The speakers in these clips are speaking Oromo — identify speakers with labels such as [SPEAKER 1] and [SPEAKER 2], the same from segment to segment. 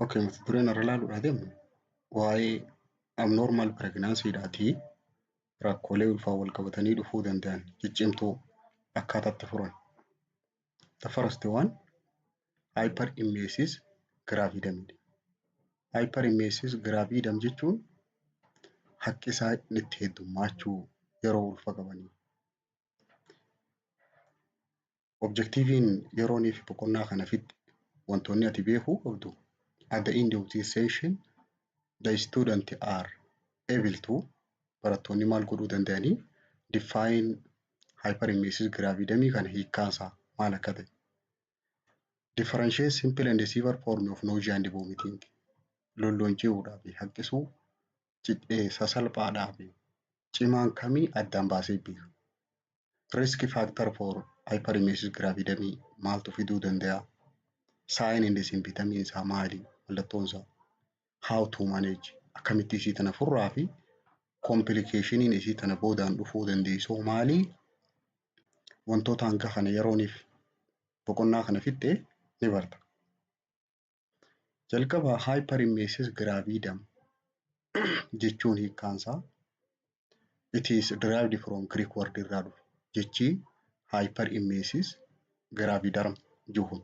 [SPEAKER 1] Okay, mata dureen irra ilaaluudhaa deemnu waa'ee abnormal pregnancy-dhaatii rakkoolee ulfaan wal qabatanii dhufuu danda'an ciccimtuu akkaataatti furan. The first one, hyperemesis gravidarum. Hyperemesis gravidarum jechuun haqqisaa itti heddummaachuu yeroo ulfa qabanii. Objectiviin yeroonii fi boqonnaa kana fixxe wantoonni ati beekuu qabdu, at the end of this session the student are able to, barattoonni maal godhuu danda'anii, define hyperemesis gravidarum kana, hiikkaansaa maal akka ta'e. Differentiate simple and severe form of nausea and vomiting. Lollonji'uudhaa fi haqqisuu sasalphaadhaa fi cimaan kamii addaan baasee beeka. Risk factor for hyperemesis gravidarum maaltu fiduu danda'a? Sign and symptom isaa maali? Mallattoon isaa. How to manage, akkamitti isii tana furraa fi complicationiin isii tana boodaan dhufuu dandeessu maali? Wantoota hanga kana yerooniif boqonnaa kana fixxe ni barta. Jalqaba, hyperemesis gravidarum jechuun hiikkaansaa it is derived from Greek word irraa dhufe. Jechi hyperemesis gravidarum jiru.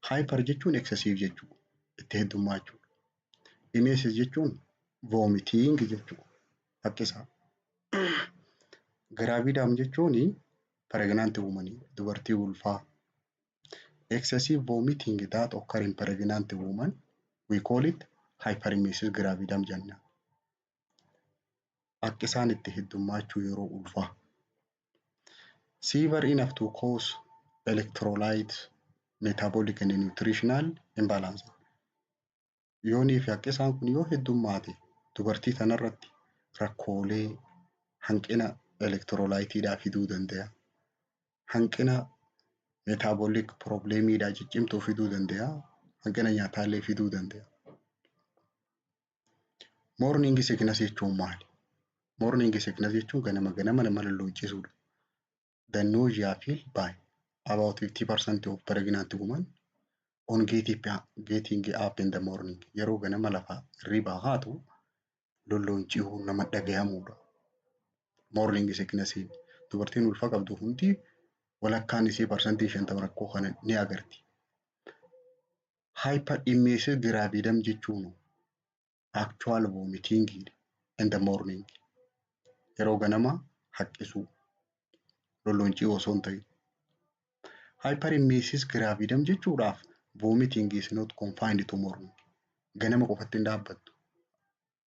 [SPEAKER 1] Hyper jechuun excessive jechuudha. Itti heddummaachuu. Emesis jechuun vomiting jechuudha. Haqqisaa. Gravidarum jechuun pregnant woman, dubartii ulfaa. Excessive vomiting that occur in pregnant woman, we call it hyperemesis gravidarum jenna. Haqqisaan itti heddummaachuu yeroo ulfaa. Severe enough to cause electrolyte, metabolic and nutritional imbalance. Yoonii fi haqqisaan kun yoo heddummaate dubartii kanarratti rakkoolee hanqina electrolyteiidhaa fiduu danda'a. Hanqina metabolic problemiidhaa ciccimtuu fiduu danda'a. Hanqina nyaataallee fiduu danda'a. Morning sickness jechuun maali? Morning sickness jechuun ganama ganama nama lolloonchisuudha. The nausea feel by about 50% of pregnant women on getting up in the morning. Yeroo ganama lafaa hirribaa haatu lolloonchihuu nama dhagahamudha. Morning sickness dubartiin ulfa qabdu hundi walakkaan isii 50% rakkoo kana ni agarti. Hyperemesis gravidarum jechuun actual vomiting in the morning. Yeroo ganama haqqisuu, lolloonchihuu osoo hin ta'in. Hyperemesis gravidarum jechuudhaaf vomiting is not confined to morning. Ganama qofatti hin dhaabbattu.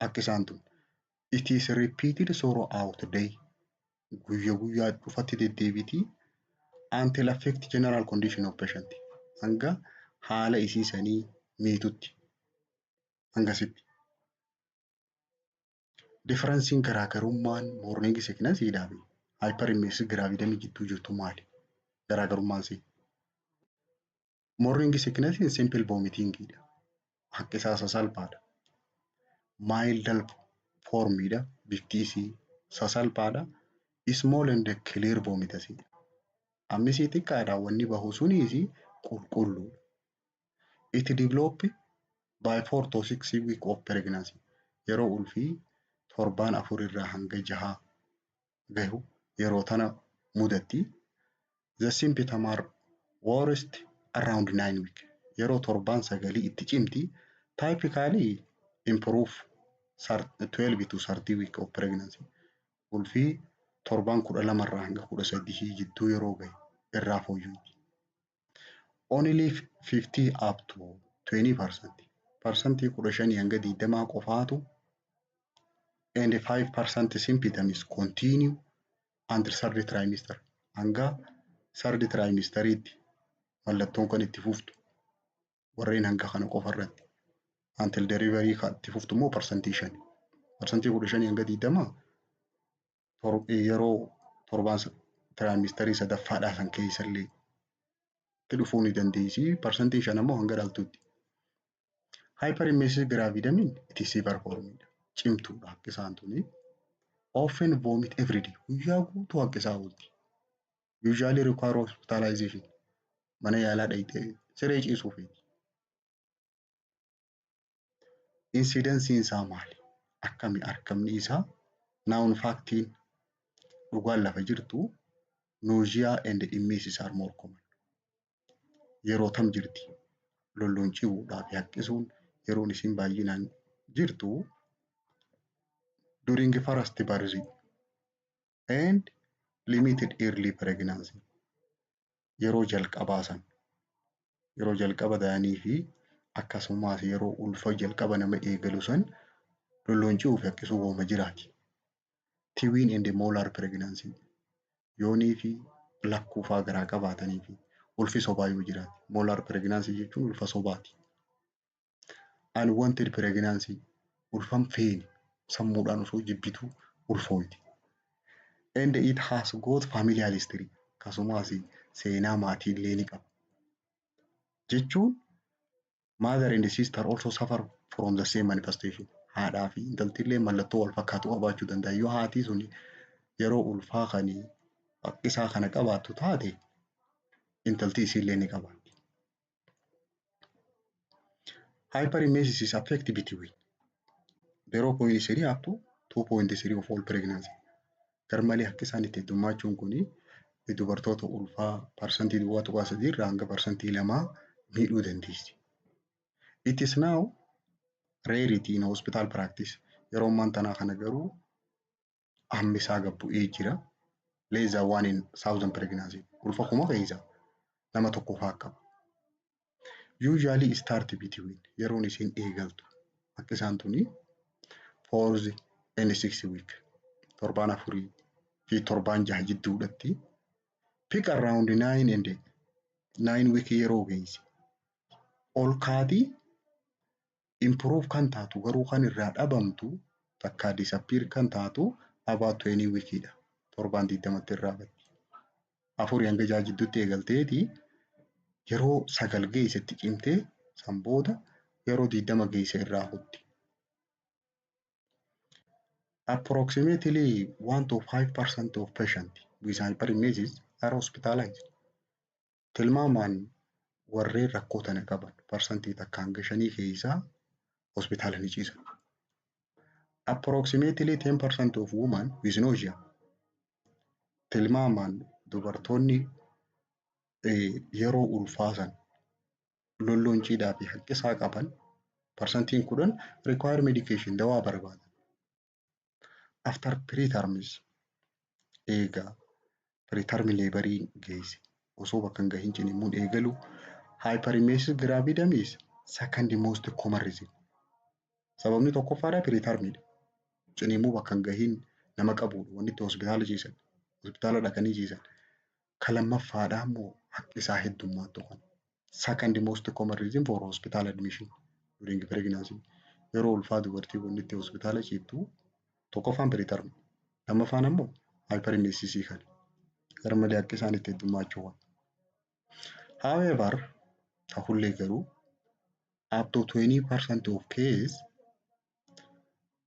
[SPEAKER 1] Akka isaan tun. It is repeated throughout the day. Guyya guyyaa dhufatti deddeebitii until affect general condition of patient. Hanga haala isii sanii miitutti. Hangasitti. Differenceiin, garaagarummaan morning sicknessiidhaa fi hyperemesis gravidarum jidduu jirtu maali? Garaagarummaan isii. Morning sicknessiin simple vomitingidha. Haqqi isaa sasalphaadha. Mild formiidha. Bifti isii sasalphaadha. Small and clear vomitusidha. Hammi isii xiqqaadha, wanni bahu suniis qulqulluudha. It develop by 4 to 6 week of pregnancy. Yeroo ulfii torbaan 4 irraa hanga 6 gahu yeroo tana mudatti. The symptom are worst around 9 week. Yeroo torbaan 9 itti cimti. Typically improve 12 to 30 week of pregnancy. Ulfii torbaan 12 irraa hanga 13 jidduu yeroo gahe irraa fooyya'u. Only 15 up to 20%. 15% hanga 20 qofaatu and 5% symptoms continue until third trimester. Hanga third trimesteriitti mallattoon kan itti fuftu warreen hanga kana qofa irratti. Until delivery kan itti fuftu immoo 5%. 15% hanga 20 yeroo torbaan trimesterii sadaffaadhaa san keessa illee itti dhufuu ni dandeessi. 5% ammoo hanga dhaltuutti. Hyperemesis gravidarumiin it is severe formidha. Cimtuudha akka isaan tuni. Often vomit every day. Guyyaa guutuu haqqisaa oolti. Usually require hospitalization. Mana yaalaa dhaqxee siree ciisuu feeti. Incidenceiin isaa maali? Akkami argamni isaa? Known factiin, dhugaan lafa jirtu, nausea and emesis are more common. Yeroo tam jirti? Lolloon cibuudhaa fi haqqisuun yeroon isin baay'inaan jirtu during first birth and limited early pregnancy. Yeroo jalqabaa san, yeroo jalqaba da'anii fi akkasumas yeroo ulfa jalqaba nama eegalu san lolloon cibuu fi haqqisuu wooma jiraati. Twin and molar pregnancy, yoonii fi lakkuufaa garaa qabaatanii fi ulfi sobaa yoo jiraate. Molar pregnancy jechuun ulfa sobaati. Unwanted pregnancy, ulfan feene, sammuudhaan osoo jibbituu ulfooyti. And it has got familial history, akkasumas seenaa maatii illee ni qaba. Jechuun mother and sister also suffer from the same manifestation. Haadhaa fi intalti illee mallattoo wal fakkaatu qabaachuu danda'a. Yoo haati sun yeroo ulfaa kan haqqisaa kana qabaattu taate, intalti isiillee ni qabaatti. Hyperemesis is affect between 0.3 up to 2.3 of all pregnancy. Garmalee haqqisaan itti heddummachuun kuni dubartoota ulfaa 0.3% irraa hanga 2% miidhuu dandeessi. It is now rarity in hospital practice. Yeroo ammaan tanaa kana garuu hammi isaa gad bu'ee jira. Less than one in thousand pregnancy. Ulfa 1000 keessa nama tokko fa'aa qaba. Usually start between, yeroon isiin eegaltu akka isaan tuni, fourth and six week, torbaan 4 fi torbaan 6 jidduudhatti, peak around 9 and 9 week yeroo geesse ol kaatii, improve kan taatu garuu kan irraa dhabamtu takka disappear kan taatu about 20 weekidha. Torbaan 20tti irraa batti. 4 hanga 6 jidduutti eegalteeti yeroo 9 geessetti cimtee, san booda yeroo 20 geesse irraa hutti. Approximately 1 to 5% of patients with hyperemesis are hospitalized. Tilmaamaan warreen rakkoo tana qaban 1 hanga 5% keessaa hospitaala ni ciisan. Approximately 10% of women with nausea, tilmaamaan dubartoonni yeroo ulfaasan lolloonchiidhaa fi haqqisaa qaban 10% require medication, dawaa barbaadan. After preterms, eegaa preterm laborii geesse, osoo bakka hin gahin ciniinsuun eegalu, hyperemesis gravidarum is second most common reason. Sababni tokkoffaadha pretermidha. Ciniinsuu bakka hin gahin nama qabudha wanni itti hospitaala ciisan. Hospitaala dhaqanii ciisan. Ka lammaffaadha immoo haqqisaa heddummaattu kana. Second most common reason for hospital admission during pregnancy. Yeroo ulfaa dubartii wanni itti hospitaala ciiftu tokkoffaan preterm. Lammaffaan ammoo hyperemesis kana. Garmalee haqqisaan itti heddummaachuu kana. However, ta'ullee garuu, up to 20% of case,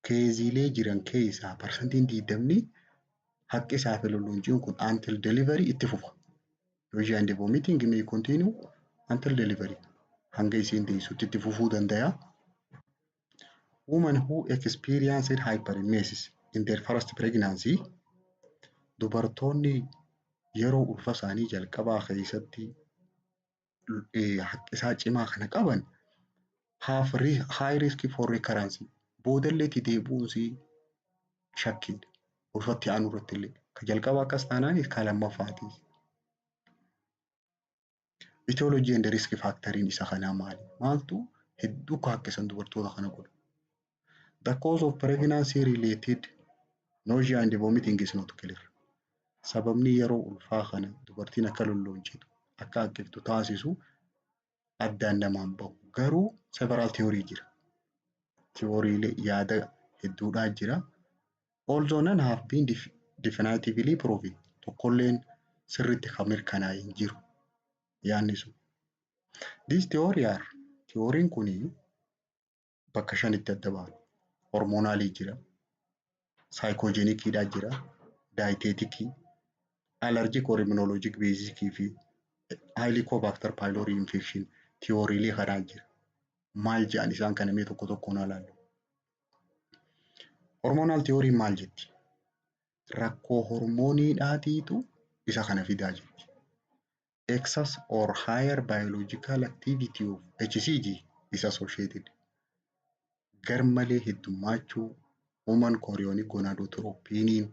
[SPEAKER 1] caseiilee jiran keessaa 20% haqqisaa fi lolloonchiin kun until delivery itti fufa. Nausea and vomiting may continue until delivery. Hanga isiin deessutti itti fufuu danda'a. Women who experienced hyperemesis in their first pregnancy, dubartoonni yeroo ulfa isaanii jalqabaa keessatti haqqisaa cimaa kana qaban, have high risk for recurrence, boodallee itti deebi'uunsii shakkiidha. Ulfatti aanu irratti illee. Ka jalqaba akkas taanaanis ka lammaffaati. Etiology and risk factoriin isa kanaa maali? Maaltu hedduu kaakkisan dubartoota kana godha? The cause of pregnancy related nausea and vomiting is not clear. Sababni yeroo ulfaa kana dubartiin akka lolloonchitu, akka haqqiftu taasisu addaan namaan bahu. Garuu several theory jira. Theorylee yaada hedduudhaa jira. Although none have been definitively proven. Tokkolleen sirriitti kan mirkanaa'e hin jiru yaadni sun. This theory are, theoryin kuni bakka shanitti adda ba'a. Hormonalii jira, psychogeniciidhaa jira, dieteticii, allergic or immunologic basicii fi Helicobacter pylori infection theorylee kanaa jira. Maal jedhan isaan kana? Mee tokko tokkoon haa ilaallu. Hormonal theory maal jetti? Rakkoo hormooniidhaatiitu isa kana fidaa jetti. Excess or higher biological activity of HCG is associated. Garmalee heddummaachuu human chorionic gonadotropiniin,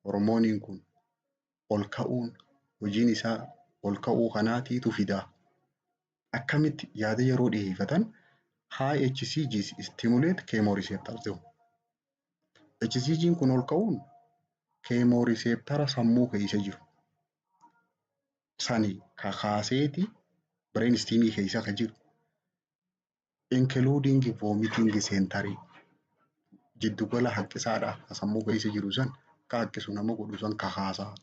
[SPEAKER 1] hormooniin kun ol ka'uun, hojiin isaa ol ka'uu kanaatiitu fidaa. Akkamitti yaada yeroo dhiyeeffatan, high HCGs stimulate chemoreceptors ta'u. HCG'n kun ol ka'uun chemoreceptora sammuu keessa jiru sani kakaaseeti, brain stemii keessa kan jiru, including vomiting center, jiddugala haqqisaadha ka sammuu keessa jiru san akka haqqisu nama godhu san kakaasaa.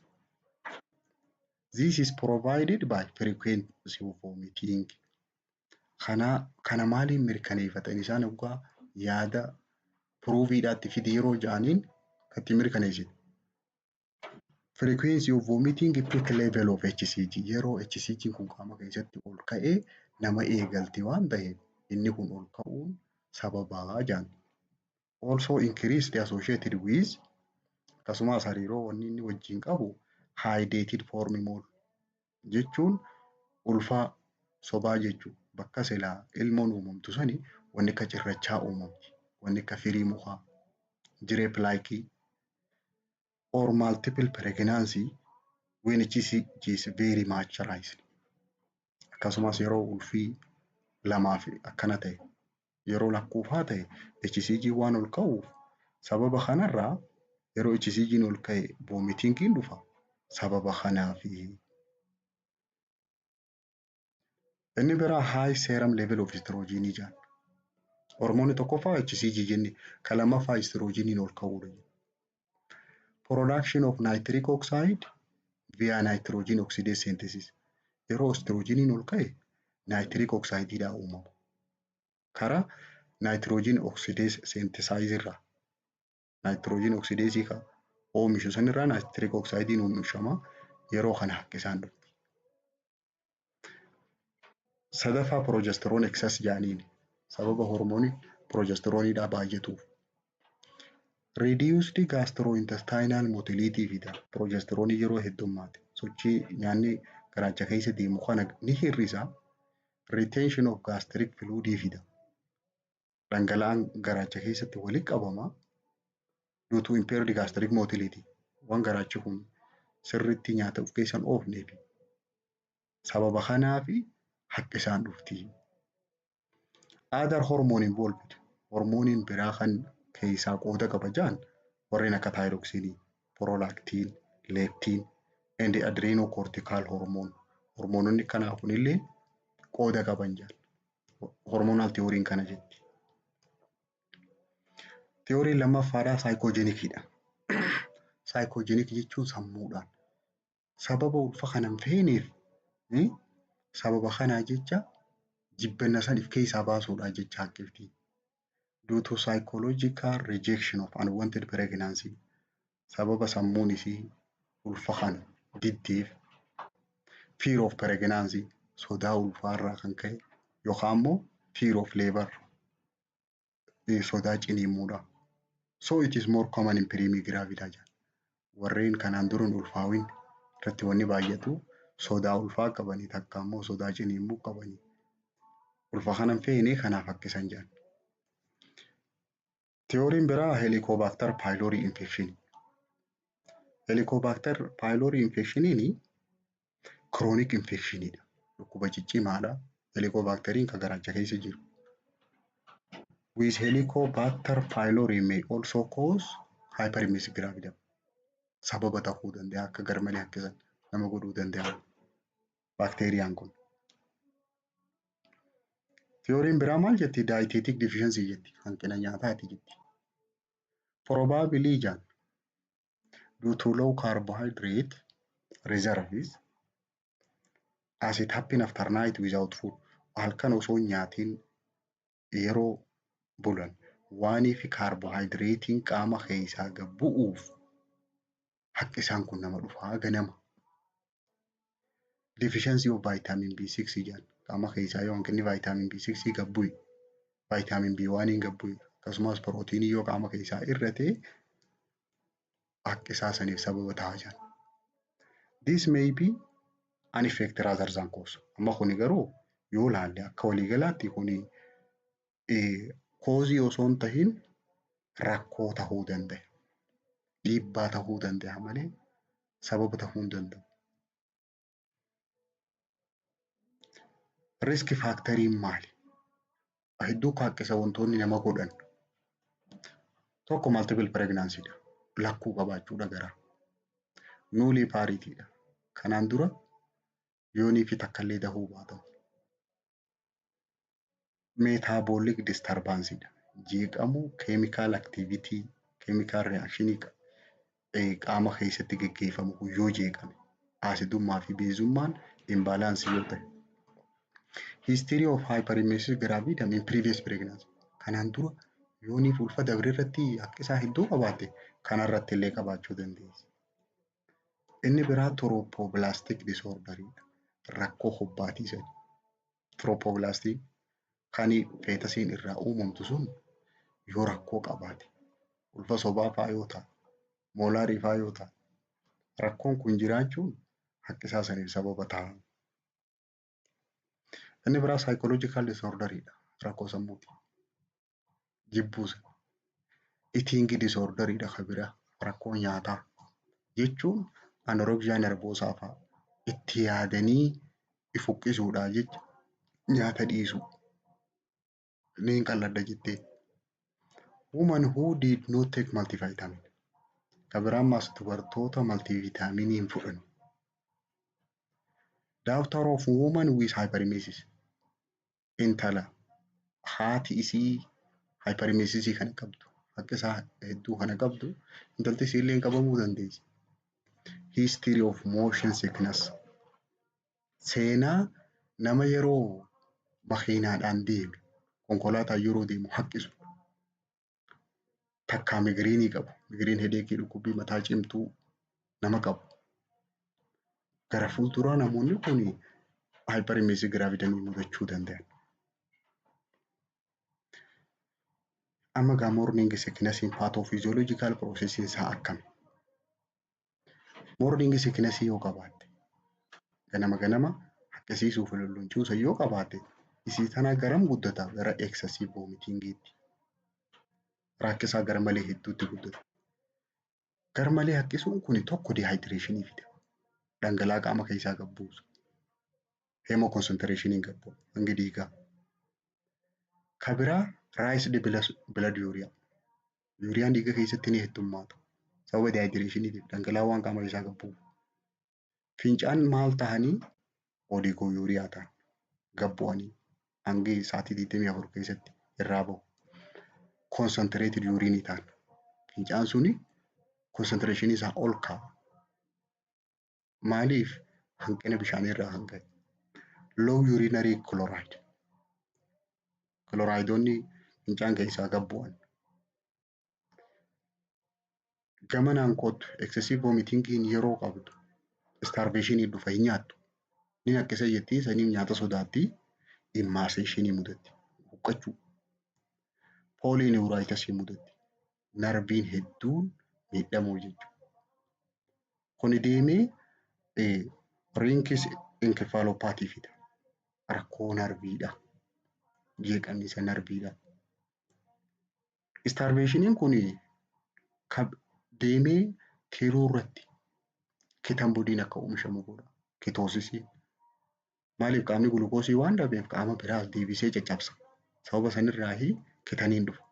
[SPEAKER 1] This is provided by frequency of vomiting. Kana maaliin mirkaneeffatan isaan hoggaa yaada proofiidhaatti fidi yeroo ja'aniin itti mirkaneessite? Frequency of vomiting, peak level of HCG, yeroo HCG kun qaama keessatti ol ka'ee nama eegalti waan ta'eef, inni kun ol ka'uun sababaa jedhan. Also increased associated with, akkasumas hariiroo wanni inni wajjin qabu, hydatidiform mole jechuun ulfaa sobaa jechuudha. Bakka silaa ilmoon uumamtu sani wanni akka cirrachaa uumamti. Wanni akka firii mukaa, grape like, or multiple pregnancy when HCG is very much raised. Akkasumas yeroo ulfii lamaa fi akkana ta'e, yeroo lakkuufaa ta'e, HCG waan ol ka'uuf, sababa kanarraa yeroo HCG'n ol ka'e vomitingiin dhufa sababa kanaafi. Inni biraa high serum level of estrogen jedhan. Hormoonni tokkoffaa HCG jenne, kan lammaffaa estrogeniin ol ka'uudha. Production of nitric oxide via nitrogen oxidase synthesis. Yeroo estrogeniin ol ka'e nitric oxideidhaa uumama. Karaa nitrogen oxidase synthesize irraa, nitrogen oxidase kan oomishu sanirraa nitric oxidein oomishama, yeroo kana haqqisaan dhufti. Sadaffaa progesterone excess jedhaniin, sababa hormoonii progesteroniidhaa baay'atuuf. Reduced gastrointestinal motility fida. Progesteronii yeroo heddummaate sochii nyaanni garaacha keessa deemu kana ni hir'isa. Retention of gastric fluid fida. Dhangala'aan garaacha keessatti walitti qabama. Due to impaired gastric motility. Waan garaachi kun sirriitti nyaata of keessa hin oofneef, sababa kanaafi haqqisaan dhufti. Other hormone involved, hormooniin biraa kan keessaa qooda qaba jedhan warreen akka thyroxinii, prolactin, leptin and adrenocortical hormone. Hormoononni kanaa kunillee qooda qaban jedhan. Hormonal theory'n kana jetti. Theory'n lammaffaadhaa psychogeniciidha. Psychogenic jechuun sammuudhaan. Sababa ulfa kana hin feeneef, sababa kanaa jecha jibbanna san if keessaa baasuudhaa jecha haqqifti. Due to psychological rejection of unwanted pregnancy. Sababa sammuun isii ulfa kana diddeef, fear of pregnancy, sodaa ulfaarraa kan ka'e, yookaan immoo fear of labor, sodaa ciniinsuudha. So it is more common in primigravida jedha. Warreen kanaan dura hin ulfaawin irratti wanni baay'atu sodaa ulfaa qabanii, takka immoo sodaa ciniinsuu qabanii. Ulfa kana hin feene, kanaaf akkisan jedhan. Theoryn biraa Helicobacter pylori infection. Helicobacter pylori infectioniin chronic infectionidha. Dhukkuba ciccimaadha. Helicobacteriin kan garaacha keessa jiru. With Helicobacter pylori may also cause hyperemesis gravidarum. Sababa ta'uu danda'a, akka garmalee hakkisan nama godhuu danda'a baakteeriyaan kun. Theoryn biraa maal jetti? Dietetic deficiency jetti. Hanqina nyaataati jetti. Probably jaan due to low carbohydrate reserves as it happen after night without food. Halkan osoo hin nyaatiin yeroo bulan waanii fi kaarbohaayidireetiin qaama keessaa gad bu'uuf haqqisaan kun nama dhufaa ganama. Deficiency of vitamin B6 jedhan, qaama keessaa yoo hanqinni vitamin B6 gad bu'e, vitamin B1 gad bu'e, Akkasumas pirootiinii yoo qaama keessaa hir'ate haqqisaa saniif sababa ta'a jedhan. This may be an effect rather than cause. Amma kuni garuu yoo laalle akka waliigalaatti kuni cause osoo hin tahin rakkoo tahuu danda'a. Dhiibbaa tahuu danda'a malee sababa tahuu hin danda'u. Risk factoriin maali? Hedduu haaqqisa wantoonni nama godhan. Tokko multiple pregnancy dha. Lakkuu qabaachuudha garaa. Nulliparity dha. Kanaan dura yoonii fi takkallee dahuu baatan. Metabolic disturbance dha. Jeeqamuu chemical activity, chemical reaction qaama keessatti geggeeffamu yoo jeeqame asidummaa fi beezummaan imbalance yoo ta'e. History of hyperemesis gravidarum in previous pregnancy. Kanaan dura yooniif ulfa dabre irratti haqqisaa hedduu qabaatte kanarratti illee qabaachuu dandeessi. Inni biraa trophoblastic disorder dha. Rakkoo hobbaatii sani. Trophoblastiin kan fetusiin irraa uumamtu sun yoo rakkoo qabaate ulfa sobaa fa'aa yoo ta'e molarii fa'aa yoo ta'e rakkoon kun jiraachuun haqqisaa saniif sababa ta'a. Inni biraa psychological disorder dha. Rakkoo sammuuti. Jibbuu sana. Eating disorder dha kan biraa rakkoo nyaataa jechuun anorexia nervosa fa'aa itti yaadanii if huqqisuudhaa jecha nyaata dhiisuu. Niin qalladha jettee. Woman who did not take multivitamin. Kan biraa ammas dubartoota multivitaminii hin fudhanne. Daughter of woman with hyperemesis. Intala haati isii hyperemesis kana qabdu haqqisaa hedduu kana qabdu intalti isii illee qabamuu dandeessi. History of motion sickness. Seenaa nama yeroo makiinaadhaan deeme konkolaataan yeroo deemu haqqisu takkaa migraine qabu migraine headache dhukkubbii mataa cimtuu nama qabu. Gara fuulduraa namoonni kun hyperemesis gravidarum mudachuu danda'an. Amma gaa morning sickness pathophysiological process isaa akkami? Morning sickness yoo qabaatte ganama ganama haqqisiisuu fi lollonchuusa yoo qabaatte isii tana garam guddata? Gara excessive vomitingiitti. Rakkisaa gara malee hedduutti guddata. Gar malee haqqisuun kun tokko dehydration fida. Dhangala'aa qaama keessaa gad buusa. Hemoconcentrationiin gad bu'a. Hangi dhiigaa. Ka biraa raised blood urea. Ureaan dhiiga keessatti ni heddummaata. Sababa dehydrationiitiif dhangala'aa waan qaama keessaa gad bu'uuf. Fincaan maal ta'anii oliguria ta'an gad bu'anii hangi sa'aatii 24 keessatti irraa bahu. Concentrated urine ta'an. Fincaan suni concentration isaa ol ka'a. Maaliif? Hanqina bishaanii irraa kan ka'e. Low urinary chloride. Chloridoonni fincaan keessaa gad bu'an. Gamanaan kottu excessive vomitingiin yeroo qabdu starvation dhufa hin nyaattu. Ni haqqisa jettii saniif nyaata sodaattii emaciation mudatti. Huqqachuu. Polyneuritis mudatti. Nerviin hedduun miidhamuu jechuudha. Kuni deemee Reinke's encephalopathy fida. Rakkoo nerviidha. Jeeqamisa nerviidha. Starvationiin kun deemee tiruu irratti ketone bodyiin akka oomishamu godha. Ketosisiin. Maaliif qaamni gulukoosii waan dhabeef qaama biraas deebisee caccabsa. Sababa sanirraahi ketoneiin dhufa.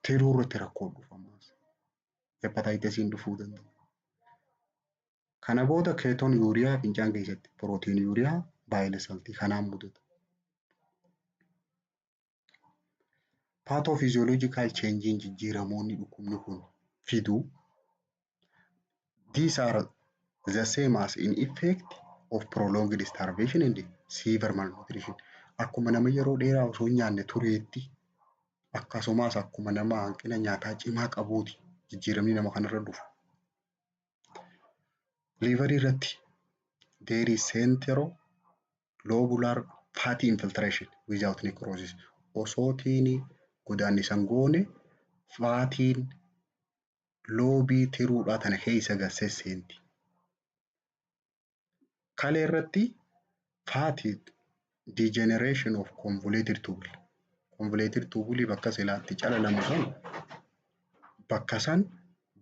[SPEAKER 1] Tiruu irratti rakkoon dhufa ammas. Hepatitisiin dhufuu danda'a. Kana booda ketonuria fincaan keessatti proteinuria bile saltii kanaan mudata. Pathophysiological changeiin jijjiiramoonni dhukkubni kun fidu these are the same as in effect of prolonged starvation and severe malnutrition. Akkuma nama yeroo dheeraa osoo hin nyaanne tureetti akkasumas akkuma nama hanqina nyaataa cimaa qabuuti jijjiiramni nama kanarra dhufu. Liverii irratti there is centrolobular fatty infiltration without necrosis. Osootiin godaannisa hin goone fatiin lobeii tiruudhaa tana keessa gad sesseenti. Kalee irratti fatty degeneration of convoluted tubule. Convoluted tubule bakka silaatti calalamu sun bakka san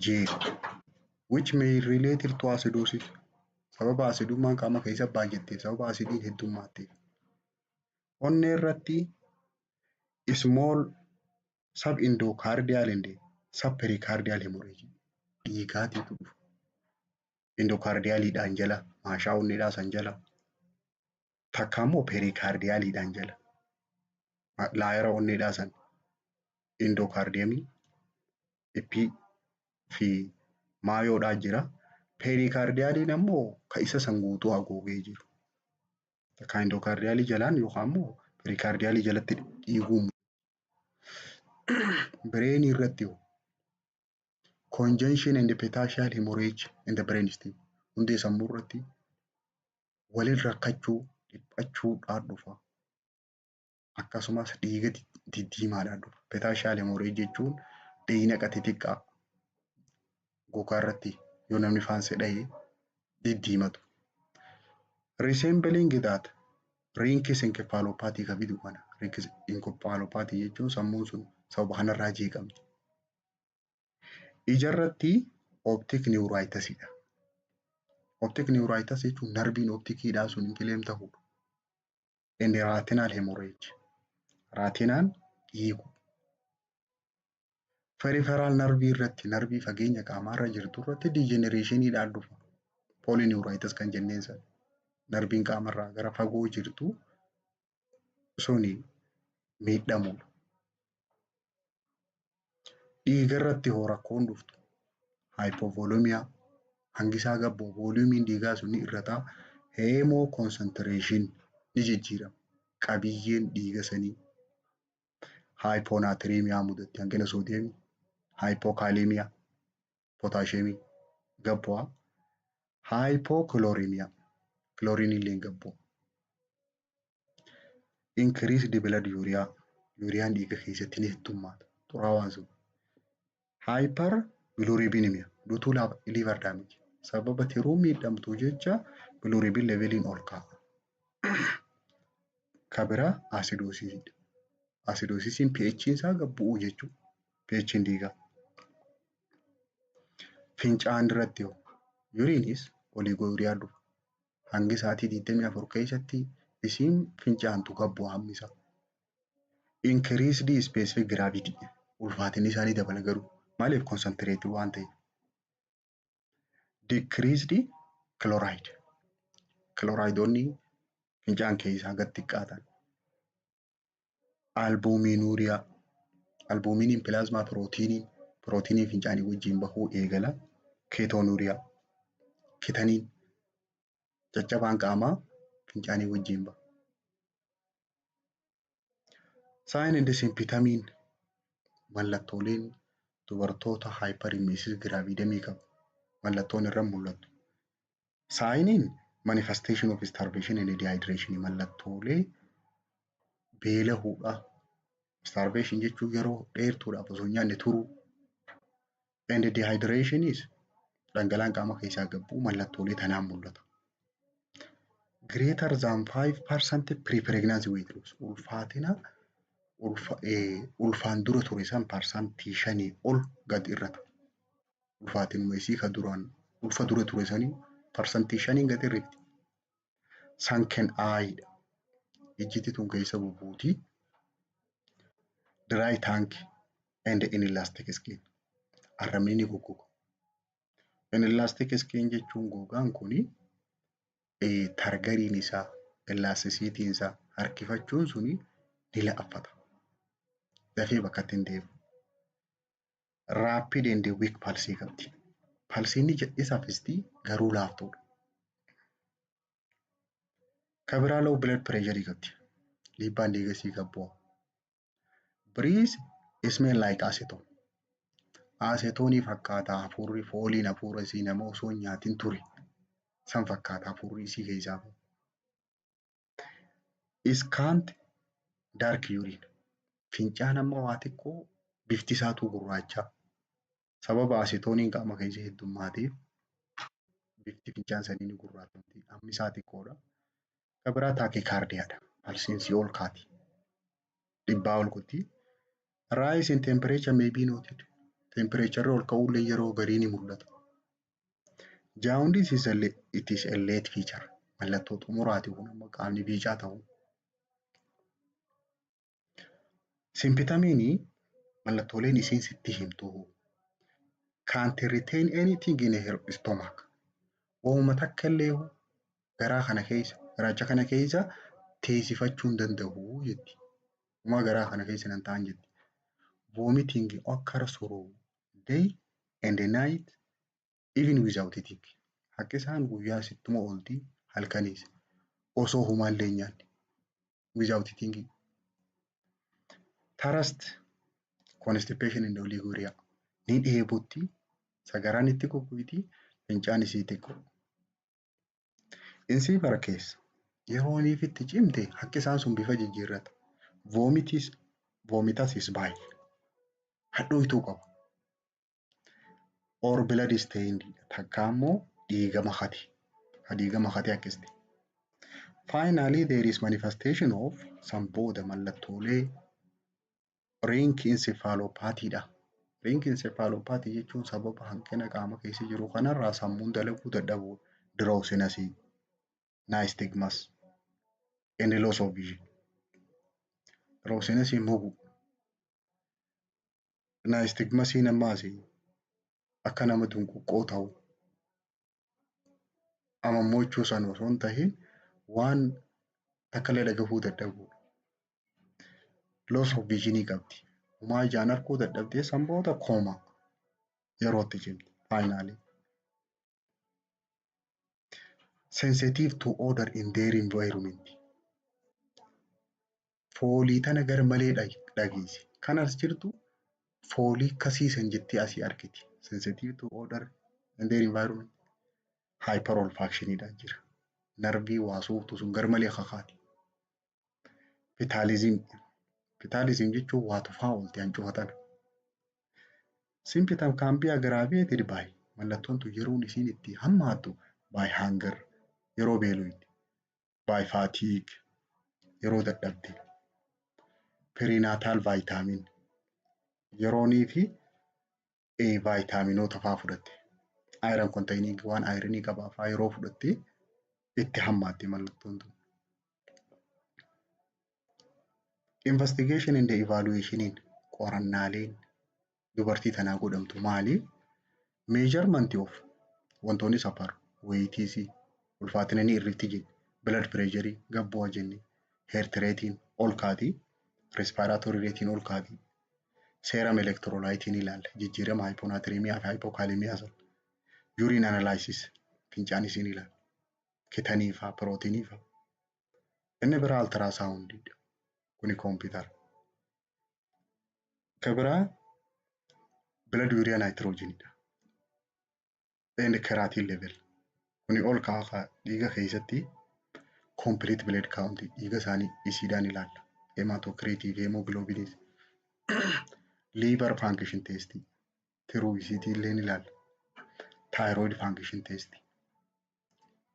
[SPEAKER 1] jeeqa. Which may related to acidosis. Sababa asidummaan qaama keessa baay'atteef, sababa asidiin heddummaatteef. Onnee irratti small subendocardial and subpericardial hemorrhage dhiigaatiitu dhufa. Endocardialiidhaan jala, maashaa onneedhaa san jala, takka immoo pericardialiidhaan jala. Layera onneedhaa san endocardiumii, epi fi myoodhaa jira. Pericardialiin ammoo ka isa san guutuu haguugee jiru. Takka endocardialii jalaan yookaan immoo pericardialii jalatti dhiiguun. Brainii irratti hoo congestion and petechial hemorrhage in the brain stem, hundee sammuu irratti walin rakkachuu, dhiphachuudhaan dhufa. Akkasumas dhiiga diddiimaadhaan dhufa. Petechial hemorrhage jechuun dhiigna xixiqqaa gogaa irratti yoo namni faansee dhahe diddiimatu. Resembling that Reinke's encephalopathy ka fidu kana. Reinke's encephalopathy jechuun sammuun sun sababa kanarraa jeeqamti. Ijarratti optic neuritisidha. Optic neuritis jechuun nerveiin opticiidhaa sun inflame ta'uudha. Inni retinal hemorrhage. Retinaan dhiigu. Peripheral nerveii irratti, nerveii fageenya qaamaarra jirtu irratti degenerationiidhaan dhufa. Polyneuritis kan jenneen sana. Nerveiin qaamarraa gara fagoo jirtu suni miidhamuudha. Dhiiga irratti hoo rakkoon dhuftu hypovolemia, hangi isaa gad bu'u, volumeiin dhiigaa sun ni hir'ata. Hemoconcentration ni jijjiirama. Qabiyyeen dhiiga sanii hyponatremia mudatti, hanqina sodiumii, hypokalemia, potassiumii gad bu'a. Hypochloremia, chlorineiin illee gad bu'a. Increased blood urea, ureaan dhiiga keessatti ni heddummaata. Xuraawaan sun. Hyperbilirubinemia due to liver damage, sababa tiruun miidhamtuu jecha bilirubin leveliin ol ka'a. Ka biraa acidosisidha. Acidosisiin pH isaa gad bu'uu jechuudha. pH'n dhiigaa. Fincaan irratti hoo urineis oliguria dhufa. Hangi sa'aatii 24 keessatti isiin fincaantu gad bu'a hammi isaa. Increased specific gravity, ulfaatinni isaanii dabala garuu maaliif concentrate waan ta'eef. Decreased chloride, chlorideonni fincaan keessaa gad xiqqaatan. Albuminuria, albuminiin plasma proteiniin proteinii fincaanii wajjin bahuu eegala. Ketonuria, ketoneiin caccabaan qaamaa fincaanii wajjin baha. Sign and symptomiin, mallattooleen dubartoota hyperemesis gravidarumii qabu mallattoon irra mul'attu. Signiin manifestation of starvation and dehydration, mallattoolee beelahuudha. Starvation jechuun yeroo dheertuudhaaf osoo hin nyaanne turuu. And dehydration is dhangala'aan qaama keessaa gad bu'u mallattoolee tanaan mul'ata. Greater than 5% pre-pregnancy weight loss, ulfaatina ulfaan dura ture san 5% ol gad hir'ata. Ulfaatinuma isii ka duraan ulfa dura ture sanii 5%n gad hir'ifti. Sunken eye, ijjiti tun keessa bubuuti. Dry tongue and inelastic skin. Arrabni ni goggoga. Inelastic skin jechuun gogaan kuni turgoriin isaa, elasticityiin isaa, harkifachuun suni ni la'affata. Dafee bakkatti hin deebi'u. Rapid and weak pulse qabdi. Pulseiin ni saffisti garuu laaftuudha. Ka biraa low blood pressure qabdi. Dhiibbaan dhiiga isii gad bu'a. Breath smell like acetone. Acetoneii fakkaata hafuurri, fooliin hafuura isii nama osoo hin nyaatin ture san fakkaata hafuurri isii keessaa bahu. Scant dark urine. Fincaan amma waa xiqqoo bifti isaatu gurraacha. Sababa acetoniin qaama keessa heddummateef bifti fincaan sanii ni gurraachomti. Hammi isaa xiqqoodha. Kan biraa tachycardiadha. Pulseiinsii ol kaati. 100 ol kutti. Rise in temperature may be noted. Temperature ol ka'uullee yeroo garii ni mul'ata. Jaundice is a, it is a late feature. Mallattoo xumuraati kun amma qaamni biicaa ta'u. Symptomiin mallattooleen isiin sitti himtu can't retain anything in her stomach. Waanuma takka illee garaa kana keessa garaacha kana keessa teessifachuu hin danda'u jetti. Homaa garaa kana keessa nan taa'an jetti. Vomiting occurs through day and night even without eating. Haqqi isaan guyyaa sittuma oolti, halkaniis osoo homaallee hin nyaanne, without eating. Thirst, constipation and oliguria, ni dheebotti, sagaraan itti goggoyti, fincaan isii xiqqoo. In severe case, yeroo iniif itti cimte haqqi isaan sun bifa jijjiirrata. Vomitis, vomitus is bile. Hadhooytuu qaba. Or blood stained, takka immoo dhiiga makate. Ka dhiiga makate akkisti. Finally, there is manifestation of san booda mallattoolee Rink encephalopathy dha. Rink encephalopathy jechuun sababa hanqina qaama keessa jiru kanarraa sammuun dalaguu dadhabuu, drowsiness, nystagmus and loss of vision. Drowsiness mugu. Nystagmus ammaas akka nama dunquqqoo ta'u, amammochuu sana osoo hin tahin waan takka illee dhagahuu dadhabuudha. Loss of vision qabdi. Homaa ijaan arguu dadhabdee san booda coma yerootti cimti finally. Sensitive to odor in their environment. Foolii tana gar malee dhageessi. Kan as jirtu foolii akkasiisan jettee asii argiti. Sensitive to odor in their environment. Hyper olfactionidha jira. Nervii waa suuftu sun gar malee kakaati. Ptyalism. Ptyalism jechuun waa tufaa oolte hancufa tana. Symptom can be aggravated by, mallattoon tun yeroon isiin itti hammaattu, by hunger, yeroo beelofte, by fatigue, yeroo dadhabde, prenatal vitamin, yeroonii fi vitaminoota faa fudhatte, iron containing, waan ironii qabaa faa yeroo fudhatte itti hammaatti mallattoon tun. Investigation and evaluationiin qorannaaleen dubartii tanaa godhamtu maali? Measurement of wantoonni safaru weightiisii, ulfaatina ni irratti jenna, blood pressure gad bu'a jenne, heart ratein ol kaati, respiratory ratein ol kaati, serum electrolyte ilaalla, jijjiirama hyponatremia fi hypokalemia sana, urine analysis, fincaan isiin ilaalla, ketone faa, proteinii faa. Inni biraa ultrasoundiidha. Kuni koompitara. Ka biraa blood urea nitrogenidha. And creatinine level. Kuni ol ka'a dhiiga keessatti, complete blood count dhiiga isaanii isiidhaan ilaalla. Hematocrit fi hemoglobin. Liver function test tiruu isiitii illee ni ilaalla. Thyroid function test,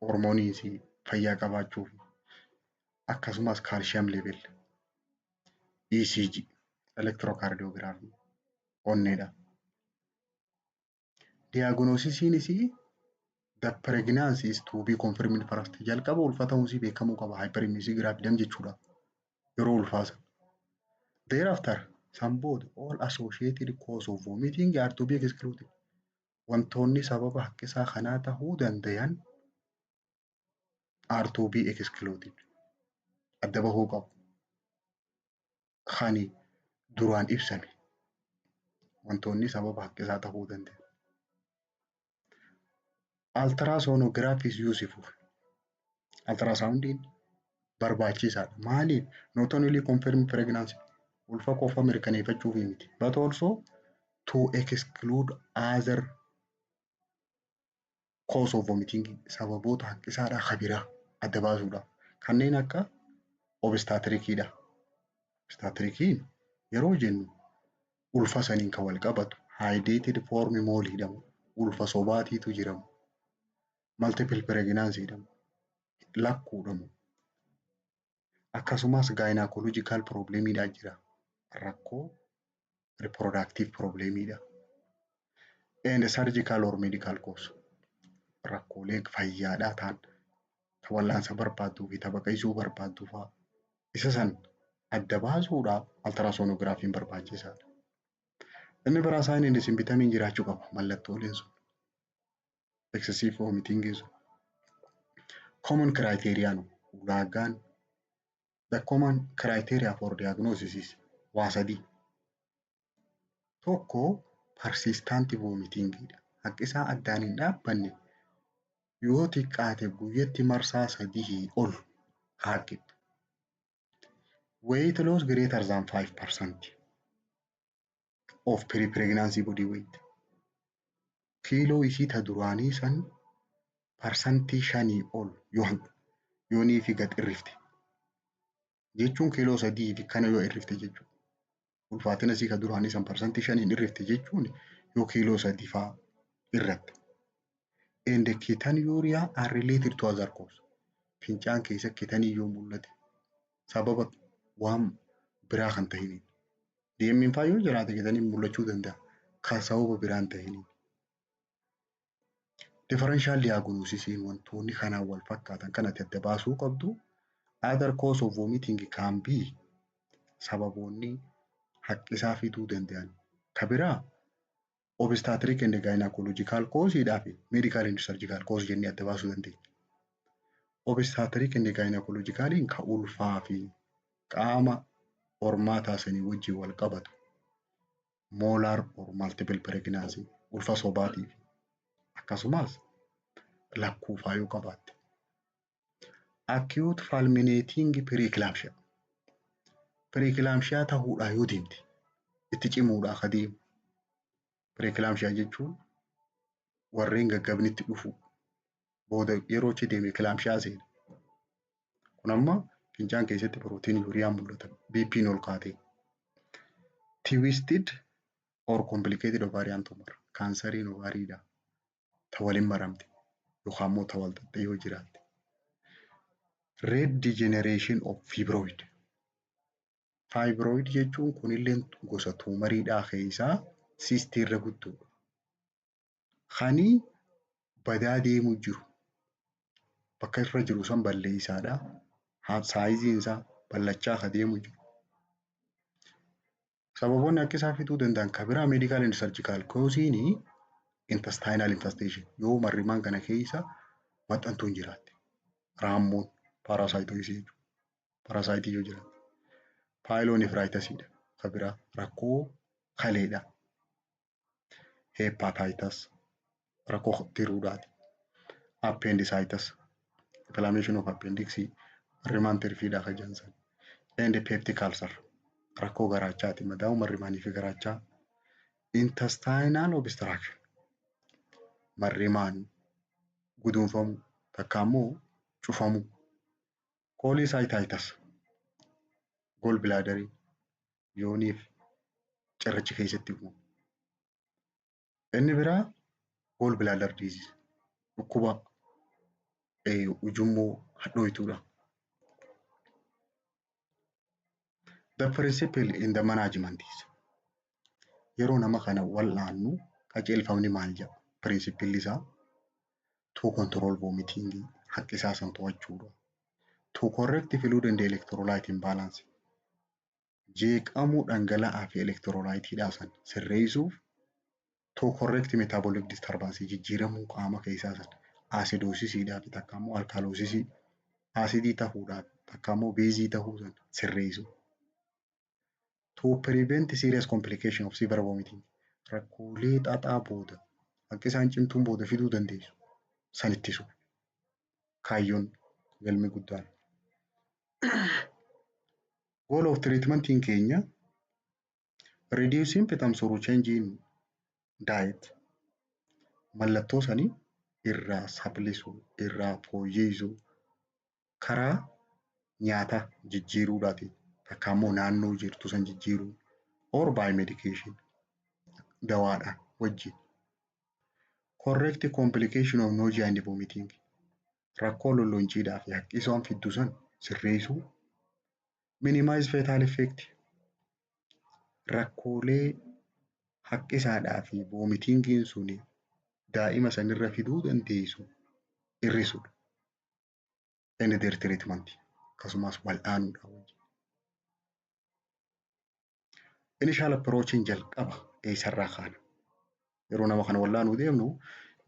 [SPEAKER 1] hormoonii isii fayyaa qabaachuu, akkasumas calcium level, ECG, electrocardiography onneedha. Diagnosisiin isii the pregnancy is to be confirmed first. Jalqaba ulfa ta'uun isii beekamuu qaba hyperemesis gravidarum jechuudha. Yeroo ulfaasa. Thereafter, san booda, all associated cause of vomiting are to be excluded. Wantoonni sababa haqqisaa kanaa tahuu dandayan are to be excluded. Adda bahuu qabu. Kani duraan ibsame. Wantoonni sababa haqqisaa tahuu danda'an. Ultrasonography is useful. Ultrasoundiin barbaachisaadha. Maaliif? Not only confirm pregnancy, ulfa qofa mirkaneeffachuuf miti, but also to exclude other cause of vomiting, sababoota haqqisaadhaa kan biraa adda baasuudhaaf. Kanneen akka obstetriciidha. Obstetriciin Yeroo jennu ulfa saniin kan wal qabatu hydatidiform mole jedhamu, ulfa sobaatiitu jiramu, multiple pregnancy jedhamu, lakkuudhamu. Akkasumas gynecological problemiidhaa jira. Rakkoo reproductive problemiidha. And surgical or medical cause, rakkoolee fayyaadhaa ta'an ta wal'aansa barbaadduu fi ta baqaqsuu barbaaddu fa'aa isa san adda baasuudhaaf ultrasonographyn barbaachisaadha. Inni biraa sign and symptomiin jiraachuu qaba mallattooleen sun. Excessive vomiting sun. Common criteriaan, ulaagaan, the common criteria for diagnosis is waa sadii. Tokko persistent vomiting dha. Haqqisaa addaan hin dhaabbanne, yoo xiqqaate guyyatti marsaa 3 ol haaqqittu. Weight loss greater than 5% of pre-pregnancy body weight. Kiiloo isii ta duraanii san 5% ol yoo yoonii fi gad irrifte jechuun kiiloo 3 fi kana yoo irrifte jechuudha. Ulfaatina isii ka duraanii san 5%n irrifte jechuun yoo kiiloo 3 fa'aa irratte. And ketonuria are related to other cause. Fincaan keessa ketone yoo mul'ate sababa waan biraa kan ta'iniin. DM'n fa'aa yoo jiraate ketoneiin mul'achuu danda'a. Kan sababa biraa hin ta'iniin. Differential diagnosisiin wantoonni kanaan wal fakkaatan kan ati adda baasuu qabdu, other cause of vomiting can be, sababoonni haqqisaa fiduu danda'an. Ka biraa obstetric and gynecological cause fi medical and surgical cause jennee adda baasuu dandeenya. Obstetric and gynecological ka ulfaa fi qaama hormaataa sanii wajjin wal qabatu, molar or multiple pregnancy, ulfa sobaatii fi akkasumas lakkuufaa yoo qabaatte. Acute fulminating preeclampsia. Preeclampsia ta'uudhaa yoo deemte, itti cimuudhaa ka deemu. Preeclampsia jechuun warreen gaggabnitti dhufu booda yeroo achi deeme eclampsia seena. Kun amma fincaan keessatti proteinuriaan mul'ata. BP'n ol kaatee. Twisted or complicated ovarian tumor, kaansariin ovarydha. Ta waliin maramte yookaan immoo ta wal xaxxee yoo jiraatte. Red degeneration of fibroid. Fibroid jechuun kunillee gosa tumoriidhaa keessaa cystii irra guddoodha. Kani badaa deemuu jiru bakka irra jiru san balleessaadha. Sizeiin isaa ballachaa ka deemu jiru. Sababoonni akka isaa fiduu danda'an kan biraa medical and surgical causeiin intestinal infestation, yoo marrimaan kana keessa maxxantuun jiraatte. Raammoon parasitosis jechuudha. Parasite yoo jiraate. Pyelonephritisiidha. Kan biraa rakkoo kaleedha. Hepatitis, rakkoo tiruudhaati. Appendicitis, inflammation of appendix, marrimaan tirfiidha kan jedhan sana. And peptic ulcer, rakkoo garaachaati. Madaa'uu marrimaanii fi garaachaa. Intestinal obstruction, marrimaan guduunfamuu takka immoo cufamuu. Cholecystitis, gall bladderii yooniif cirrachi keessatti uumamu. Inni biraa gall bladder disease, dhukkuba ujummoo hadhooytuudha. The principle in the management is, yeroo nama kana wal'aannu qajeelfamni maal jedha? Principle isaa to control vomiting, haqqisaa san to'achuudha. To correct fluid and electrolyte imbalance, jeeqamuu dhangala'aa fi electrolyteidhaa san sirreessuuf. To correct metabolic disturbance, jijjiiramuu qaama keessaa san, acidosisiidhaa fi takka immoo alkalosisii, acidii ta'uudhaaf takka immoo baseii ta'uu san sirreessuu. To prevent serious complication of severe vomiting, rakkoolee xaxaa booda haqqisaan cimtuun booda fiduu dandeessu san ittisu. Kaayyoon galmi guddaan. Goal of treatmentiin keenya reduce symptoms through change in diet, mallattoo sanii irraa saplisuu, irraa fooyyessuu karaa nyaata jijjiiruudhaatiin takka immoo naannoo jirtu san jijjiiruu. Or by medication, dawaadhaan wajjin. Correct complication of nausea and vomiting, rakkoo lolloonchiidhaa fi haqqisaan fiddu san sirreessuu. Minimize fetal effect, rakkoolee haqqisaadhaa fi vomitingiin suni daa'ima sanirra fiduu dandeessu hir'isuudha. And their treatment, akkasumas wal'aanuudha wajjin. Initial approachiin jalqaba eessarraa kaana? Yeroo nama kana wal'aanuu deemnu,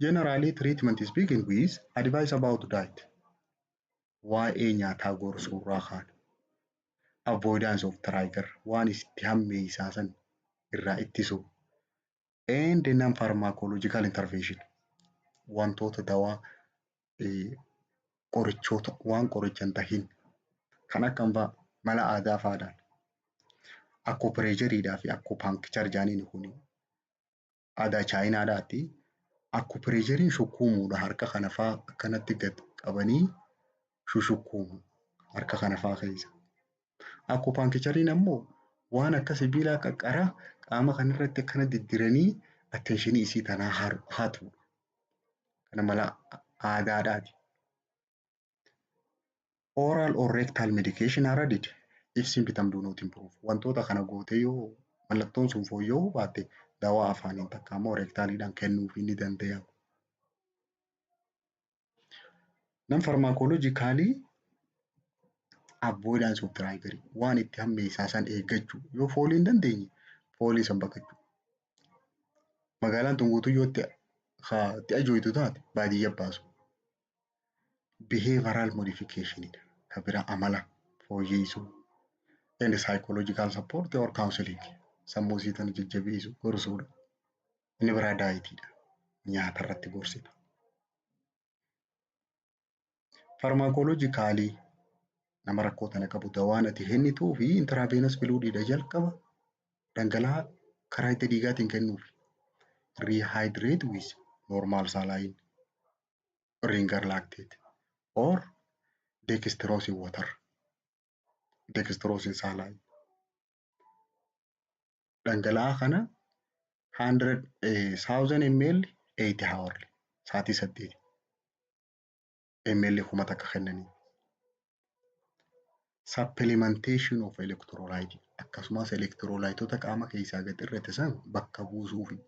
[SPEAKER 1] generally treatment is begin with advice about diet. Waa'ee nyaataa gorsuurraa kaana. Avoidance of trigger, waan itti hammeessaa san irraa ittisuu. And non pharmacological intervention, wantoota dawaa qorichoota waan qoricha hin tahin kan akkam fa'a, mala aadaa fa'aadhaan. Acupressureiidhaa fi acupuncture jaaniin kun aadaa Chaayinaadhaati. Acupressureiin shukkuumuudha, harka kana fa'aa akkanatti gad qabanii shushukuumu harka kana fa'aa keessa. Acupunctureiin ammoo waan akka sibiilaa qaqqaraa qaama kanarratti akkana diddiranii attentionii isii tanaa hatuudha. Kana mala aadaadhaati. Oral or rectal medication are added if symptom do not improve. Wantoota kana gootee yoo mallattoon sun fooyya'uu baatte, dawaa afaaniin takka immoo rectaliidhaan kennuufii ni danda'ama. Non pharmacologically, avoidance of trigger, waan itti hammeessaa san eeggachuu, yoo foolii hin dandeenye foolii san baqachuu. Magaalaan tun guutuu yoo itti ajooytu taate baadiyyaa baasu. Behavioral modification dha. Kan biraa amala fooyyessuu. And psychological support or counseling, sammuu isii tana jajjabeessuu, gorsuudha. Inni biraa dietiidha. Nyaata irratti gorsita. Pharmacologically, nama rakkoo tana qabu dawaan ati kennituu fi intravenous fluidiidha, jalqaba dhangala'aa karaa hidda dhiigaatiin kennuufi. Rehydrate with normal saline, ringer lactate or dextrose in water. Dextrose in saline. Dhangala'aa kana 100,000 ml 8 hourly, sa'aatii 8 ml 1000 kennanii. Supplementation of electrolyte, akkasumas electrolyteota qaama keessaa gad irrate san bakka buusuufi,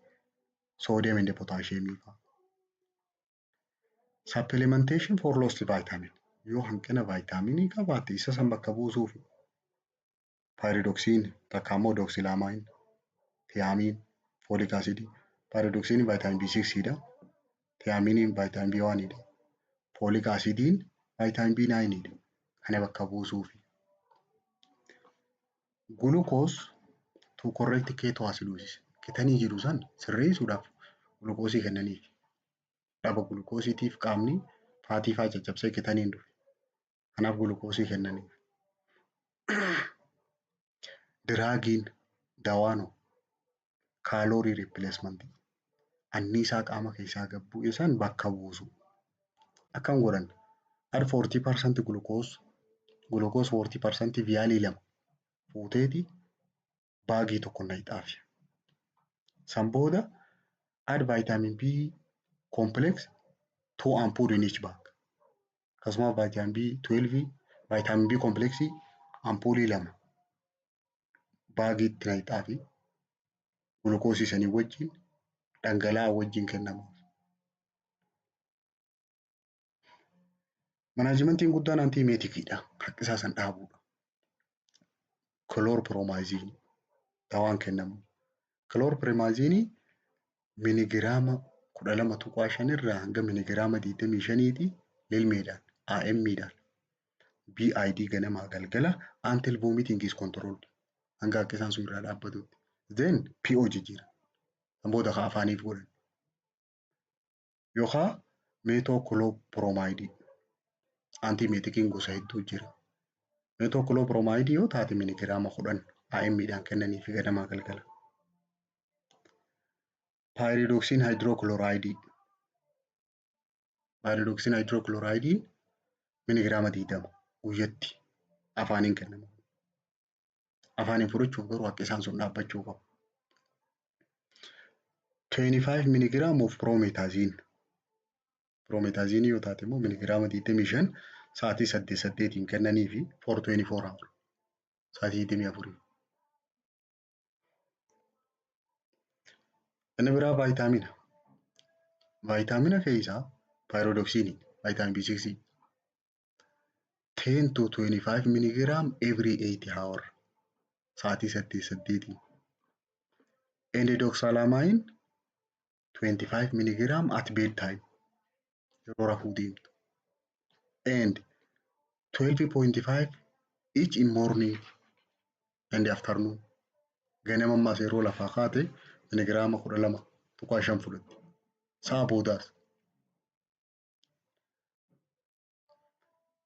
[SPEAKER 1] sodium and potassium fa'a. Supplementation for lost vitamin, yoo hanqina vaayitaaminii qabaatte isa san bakka buusuufi. Pyridoxine takka immoo doxylamine, thiamine, folic acid. Pyridoxine vitamin B6 dha. Thiamine vitamin B1 dha. Folic acidiin vitamin B9 dha. Kana bakka buusuufi. Glucose to correct ketoacidosis. Ketanii jiru san sirreessuudhaaf gulukoosii kennaniif. Dhaba gulukoosiitiif qaamni fatii fa'aa caccabsee ketaniin dhufe. Kanaaf gulukoosii kennaniif. Drugiin, dawaanoo calorie replacement, anniisaa qaama keessaa gad bu'e san bakka buusu. Akkam godhan? Add 40% glucose, glucose 40% vialii lama fuuteeti bagii tokko naqxaafi. San booda add vitamin B complex, 2 ampoule in each bag. Akkasumas vitamin B12, vitamin B complex ampuulii lama bagiitti naqxaafi gulukoosii sanii wajjin dhangala'aa wajjin kennamaaf. Managementiin guddaan antiemeticiidha. Haqqisaa san dhaabuudha. Chlorpromazine dawaan kennamu. Chlorpromazine miligiraama 12.5 irraa hanga miligiraama 25ti lilmeedhaan, IM'dhaan, BID ganamaa galgala until vomiting is controlled, hanga haqqisaan sun irraa dhaabbatutti. Then PO jijjiira. San booda ka afaaniif godhan. Yookaan metoclopramide, antiemeticiin gosa hedduu jira. Metoclopramide yoo taate miligiraama 10 IM'dhaan kennanii fi ganamaa galgala. Pyridoxine hydrochloride. Pyridoxine hydrochloride miligiraama 20 guyyatti afaaniin kennama. Afaaniin fudhachuuf garuu haqqisaan sun dhaabbachuu qaba. 25 milligram of promethazine. Promethazine yoo taate immoo miligiraama 25 sa'aatii 8 8iin kennanii fi for 24 hour, sa'aatii 24. Inni biraa vaayitaamina. Vaayitaamina keessaa pyridoxine, vitamin B6, 10 to 25 milligram every 8 hour, sa'aatii 8 8iin. And doxylamine 25 milligram at bedtime, yeroo rafuu deemtu. And 12.5 each in morning and afternoon. Ganama ammaas yeroo lafaa kaate miligiraama 12.5 fudhatti. Sa'a boodaas.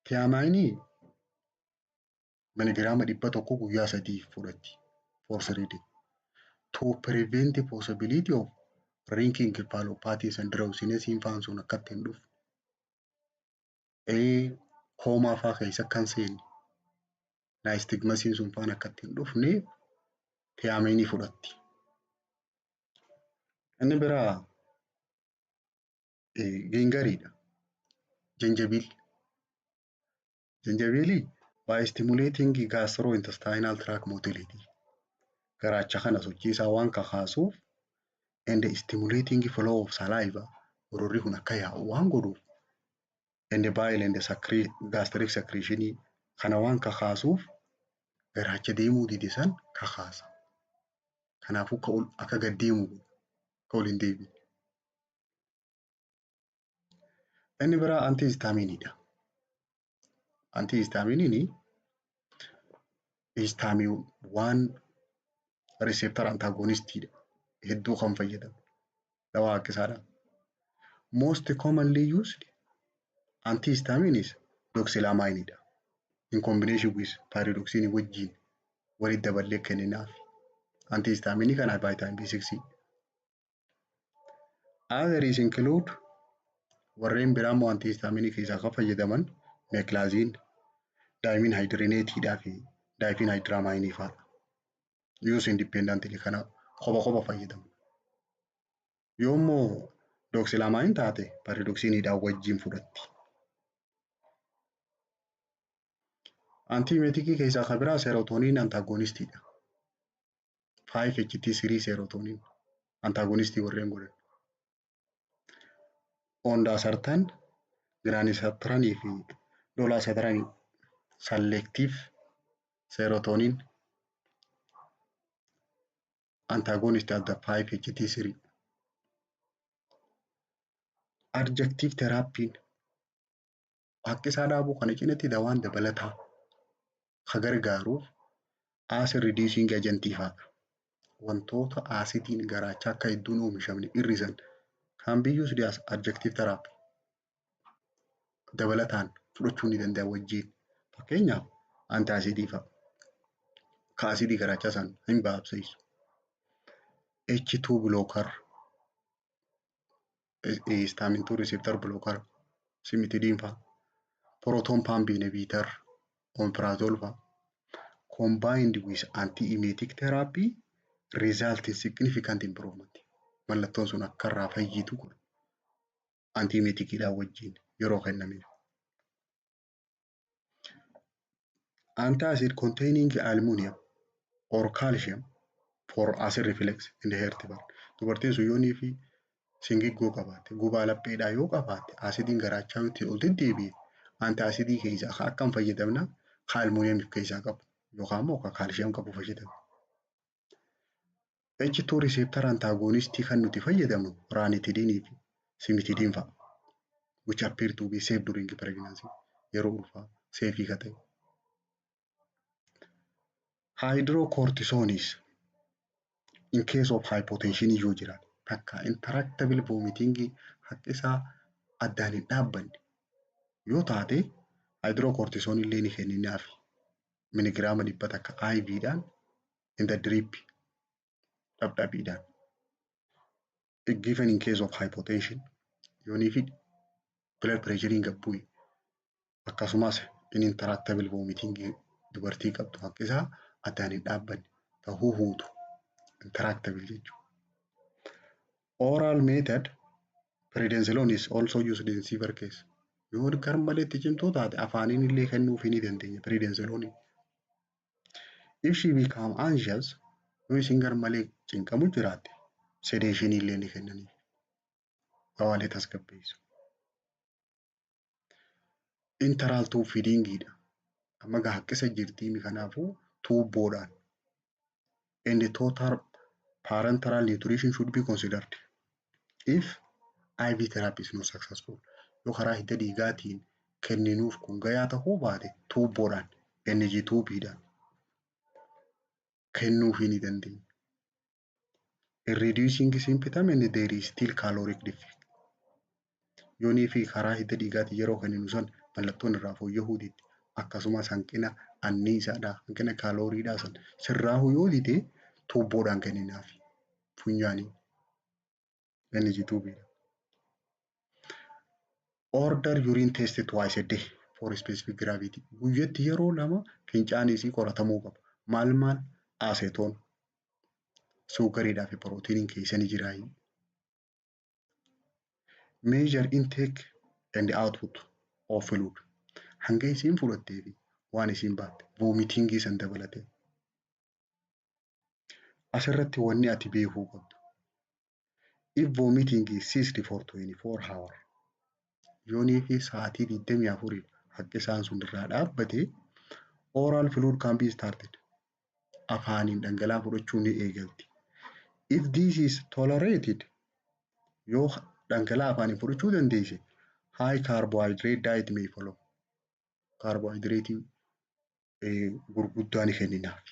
[SPEAKER 1] Thiamine miligiraama 100 guyyaa 3 fudhatti. For 3 day. To prevent the possibility of rink encephalopathy and drowsiness faan sun akka itti hin dhufne. Coma faa keessa akka hin seenne. Nystagmusiin sun faan akka itti hin dhufne thiamine fudhatti. Inni biraa gingeriidha. Janjabiil. Janjabiilii by stimulating gastrointestinal tract motility. Garaacha kana sochii isaa waan kakaasuuf and stimulating flow of saliva, gororri kun akka yaa'u waan godhuuf, and bile and gastric secretion kana waan kakaasuuf garaacha deemuu dide san kakaasa. Kanaafuu akka gad deemu godha. Akka ol hin deebine. Inni biraa antihistaminiidha. Antihistaminiin histamine waan receptor antagonistiidha. Hedduu kan fayyadamu. Dawaa haqqisaadha. Most commonly used antihistamine is doxylamine. In combination with pyridoxine wajjin walitti daballee kenninaaf. Antihistaminii kana vitamin B6. Others include, warreen biraa immoo antihistaminii keessaa kan fayyadaman, meclizine, dimenhydrinateiidhaa fi diphenhydramine fa'adha. Use independently, kana kopha kopha fayyadamu. Yoo immoo doxylamine taate pyridoxiniidhaan wajjin fudhatti. Antiemeticii keessaa kan biraa serotonin antagonistiidha. 5-HT3 serotonin antagonistii warreen godhan. Ondansetron, granisetranii fi dolasetranii selective serotonin antagonist at the 5-HT3. Adjunctive therapy, haqqisaa dhaabuu kana cinatti dawaan dabalataa ka gargaaruuf acid reducing agentii fa'adha. Wantoota aasidiin garaacha akka hedduun oomishamne hir'isan can be used as adjunctive therapy. Dabalataan fudhachuu ni danda'a wajjin. Fakkeenyaaf antacidii fa'a. Ka asidii garaachaa san hin baabsisu. H2 blocker, histamine 2 receptor blocker, cimetidine fa'a. Proton pump inhibitor, omeprazole fa'a. Combined with anti-emetic therapy result in significant improvement. Mallattoon sun akka irraa fayyitu godha. Antiemeticiidhaan wajjin yeroo kennameen. Antacid containing aluminum or calcium for acid reflux in the heartburn. Dubartiin sun yoonii fi singiggoo qabaatte, gubaa lapheedhaa yoo qabaatte, asidiin garaachaa yoo itti ol deddeebi'e, antacidii keessaa ka akkam fayyadamna? Ka aluminum keessaa qabu yookaan immoo ka calcium qabu fayyadamna. H2 receptor antagonistii kan nuti fayyadamnu ranitidinii fi cimetidine fa'a. Which appear to be safe during pregnancy. Yeroo ulfaa safeii ka ta'e. Hydrocortisonis in case of hypotension yoo jiraate, takka intractable vomiting haqqisaa addaan hin dhaabbanne yoo taate, hydrocortisone illee ni kenninaaf miligiraama 100 IVdhaan in the drip, dhabdhabiidhaan. Given in case of hypotension, yoonii fi blood pressure gad bu'e, akkasumas in intractable vomiting dubartii qabdu haqqisaa Addaan hin dhaabbanne, ta huhuutu, intractable jechuudha. Oral method, prednisolone is also used in severe case. Yoo garmalee itti cimtuu taate, afaaniin illee kennuufii ni dandeenya prednisolone. If she become anxious, yoo isin garmalee cinqamu jiraatte, sedation illee ni kennaniif. Dawaalee tasgabbeessu. Enteral tube feedingidha. Amma gaa haqqisa jirtii, kanaafuu tuubboodhaan. And the total parenteral nutrition should be considered if IV therapy is not successful. Yoo karaa hidda dhiigaatiin kenninuuf kun gayaa ta'uu baate, tuubboodhaan, NG tubeiidhaan kennuufii ni dandeenya. In reducing symptom and there is still caloric deficit. Yoonii fi karaa hidda dhiigaatiin yeroo kenninu san mallattoon irraa fooyya'uu didde, akkasumas hanqina anniisaadhaa, hanqina kaalooriidhaa san sirraahuu yoo dide, tuubboodhaan kenninaaf funyaaniin, NG tubeiidhaan. Order urine test twice a day for specific gravity. Guyyatti yeroo lama fincaan isii qoratamuu qaba. Maal maal? Acetone, sugariidhaa fi pirootiiniin keessa ni jiraayi. Measure intake and output of fluid. Hanga isiin fudhattee fi waan isiin baatte, vomitingii san dabalatee. Asirratti wanni ati beekuu qabdu. If vomiting is ceased for 24 hours, yoonii fi sa'aatii 24 haqqisaan sun irraa dhaabbate, oral fluid can be started. Afaaniin dhangala'aa fudhachuu ni eegalti. If this is tolerated, yoo dhangala'aa afaaniin fudhachuu dandeesse, high carbohydrate diet may follow. Carbohydrate gurguddaa ni kenninaaf.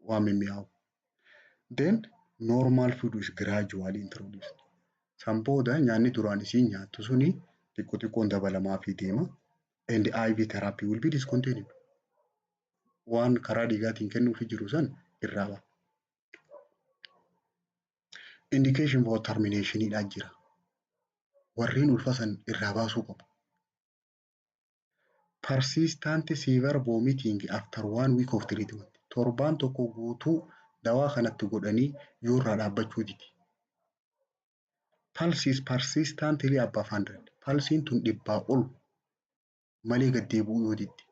[SPEAKER 1] Waan mimmi'aawu. Then normal food is gradually introduced. San booda nyaanni duraan isiin nyaattu suni xiqqoo xiqqoon dabalamaafii deema. And IV therapy will be discontinued. Waan karaa dhiigaatiin kennuufii jiru san irraa ba'a. Indication for termination dha jira. Warreen ulfa san irraa baasuu qabu. Persistent severe vomiting after one week of treatment. Torbaan tokko guutuu dawaa kanatti godhanii yoo irraa dhaabbachuu dide. Pulse is persistently above 100. Pulsiin tun 100 ol malee gad deebi'uu yoo didde.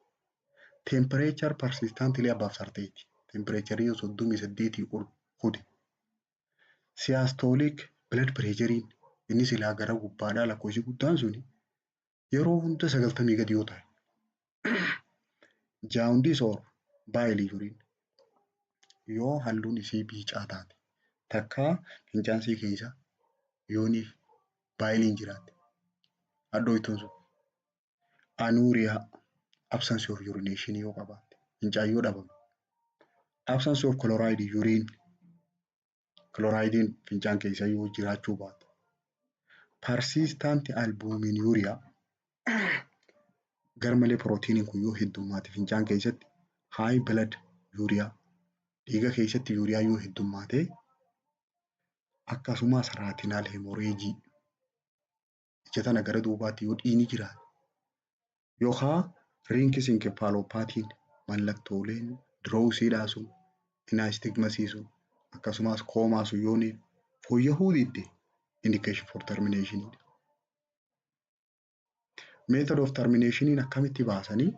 [SPEAKER 1] Temperature persistently above 38. Temperature yoo 38 ol hude. Systolic blood pressure inni silaa gara gubbaadhaa lakkoofsi guddaan suni yeroo hunda 90 gadi yoo ta'e. Jaundice or bile urine, yoo halluun isii biicaa taate, takkaa fincaansii keessa yooniif bileiin jiraatte, hadhooytuun sun. Anuria, absence of urination yoo qabaatte, fincaan yoo dhabame. Absence of chloride urine, chloridein fincaan keessa yoo jiraachuu baate. Persistent albuminuria, garmalee pirootiiniin kun yoo heddummaate fincaan keessatti. High blood urea, dhiiga keessatti urea yoo heddummaate, akkasumas retinal hemorrhage, ija tana gara duubaatti yoo dhiigni jiraate, yookaan Reinke's encephalopathyn, mallattooleen drowsydhaa sun, nystagmusii sun, akkasumas coma sun yoo fooyya'uu didde, indication for termination. Method of termination akkamitti baasanii?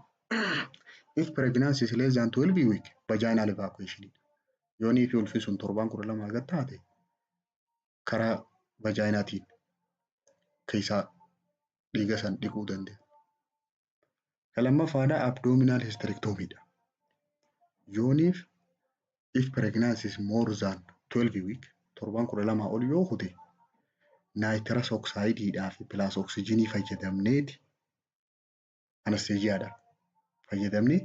[SPEAKER 1] If pregnancy is less than 12 week, vaginal evacuation. Yoonii fi ulfi sun torbaan 12 gad taate, karaa vaginaatiin keessaa dhiiga san dhiquu danda'a. Kan lammaffaadha abdominal hysterectomyidha. Yooniif if pregnancy is more than 12 week, torbaan 12 ol yoo kute, nitrous oxide fi plus oxygenii fayyadamneeti, anesthesiadha fayyadamnee,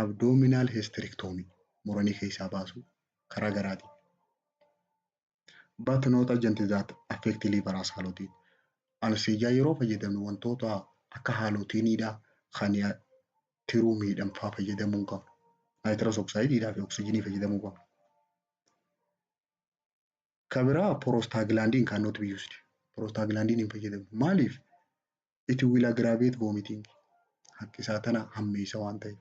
[SPEAKER 1] abdominal hysterectomy muranii keessaa baasuu karaa garaatiin. But not agent that affect liver as halothane. Anesthesia yeroo fayyadamnu wantoota akka halothaneiidhaa kan tiruu miidhan fa'aa fayyadamuu hin qabnu. Nitrous oxide fi oxygenii fayyadamuu qabna. Kan biraa prostaglandin cannot be used. Prostaglandin hin fayyadamnu. Maaliif? It will aggravate vomiting. Haqqisaa tana hammeessa waan ta'eef.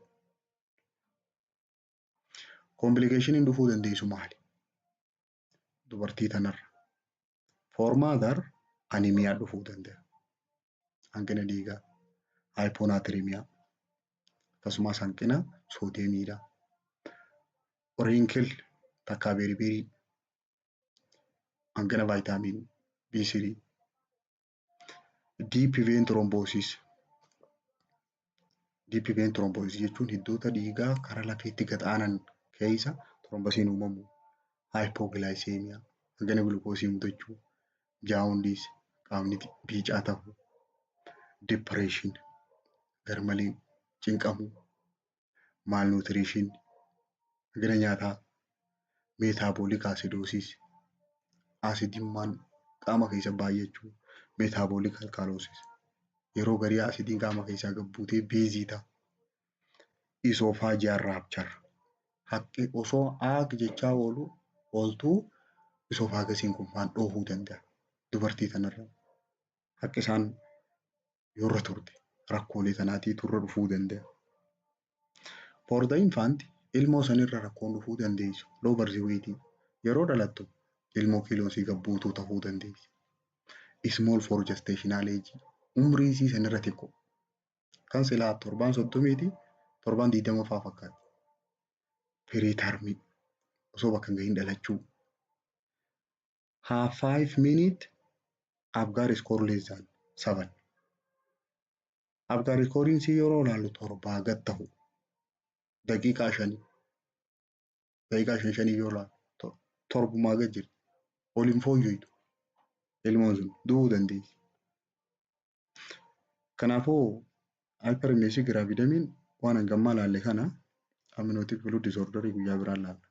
[SPEAKER 1] Complicationiin dhufuu dandeessu maali? Dubartii tanarra. For mother, anemia dhufuu danda'a. Hanqina dhiigaa, hyponatremia, akkasumas hanqina soodiyeemiidha. Wrinkle takkaa beriberi, hanqina vitamin B3, deep vein thrombosis. Deep vein thrombosis jechuun hiddoota dhiigaa karaa lafeetti gad aanan keessa thrombosiin uumamu. Hypoglycemia, hanqina gulukoosii mudachuu, jaundice, qaamni biicaa ta'uu, depression, garmalee cinqamuu, malnutrition, hanqina nyaataa, metabolic acidosis, asidummaan qaama keessa baay'achuu, metabolic alkalosis, yeroo garii asidiin qaama keessaa gad buutee beezii ta'a. Esophageal rupture, haqqi osoo aag jechaa oolu ooltuu esophagusiin kun faan dhoofuu danda'a dubartii tanarra. Haqqi isaan yoorra turte rakkoolee tanaatiitu irra dhufuu danda'a. For the infant, ilmoo sanirra rakkoon dhufuu dandeessu low birth weight, yeroo dhalattu ilmoo kiiloon isii gad buutuu ta'uu dandeessi. Small for gestational age, umrii isii sanirra xiqqoo. Kan silaa torbaan 30ti torbaan 20 fa'aa fakkaatti. Preterm, osoo bakka hin gahin dhalachuu. Have 5 minute Apgar score less than 7. Apgar scoreiin isii yeroo ilaallu 7 gad ta'u, daqiiqaa 5, daqiiqaa shan shanii yoo ilaallu 7-maa gad jirti. Ol hin fooyyooytu. Ilmoon sun du'uu dandeessi. Kanaafuu hyperemesis gravidarumiin waan hangammaa ilaalle kana amniotic fluid disorderii guyyaa biraan ilaalla.